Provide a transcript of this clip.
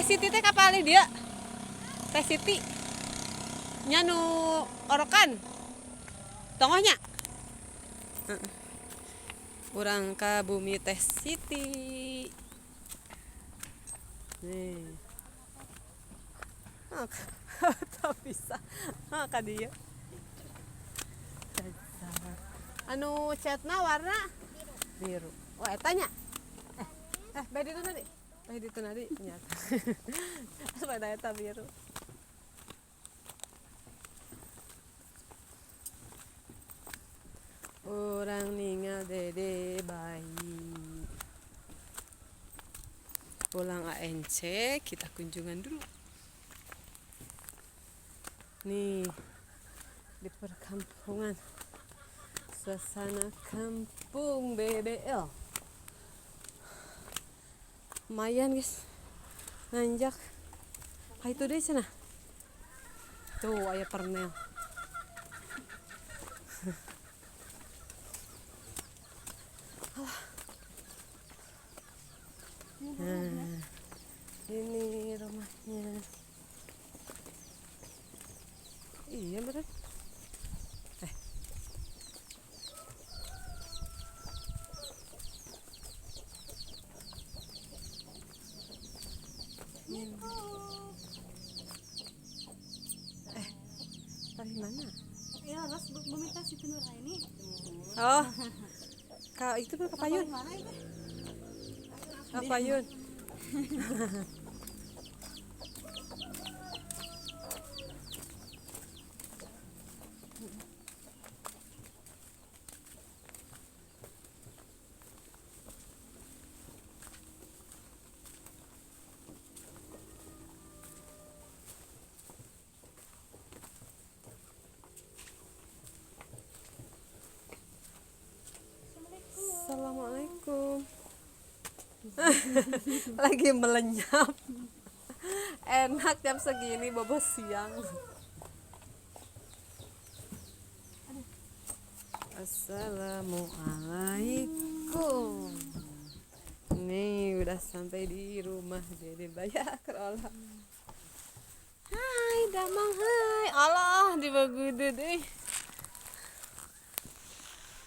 Teh Siti teh kapalih dia. Teh Siti. Nya nu orokan. Tongohnya. Urang ka bumi Teh Siti. Nih. Oh, tak bisa. Ah, ka dieu. Anu catna warna biru. Oh, eta nya. Beda itu tadi. Beda itu tadi nyata. Pada eta biru. Orang ningal dede bayi. Pulang ANC, kita kunjungan dulu. Nih, di perkampungan. Suasana kampung BBL. Lumayan guys. Nanjak. Ah, itu deh sana. Tuh, aya pernel. Nah, ini rumahnya. Iya bener. Dari mana? Ya, ras bumi Teh Siti Nuraini. Oh, kak itu mah Kapayun. Mana itu? Kapayun. Assalamualaikum. Lagi melenyap. Enak jam segini bobo siang. Assalamualaikum. Nih udah sampai di rumah Dede Bayak Kerola. Hai Damang, hai. Allah di bagudud euy.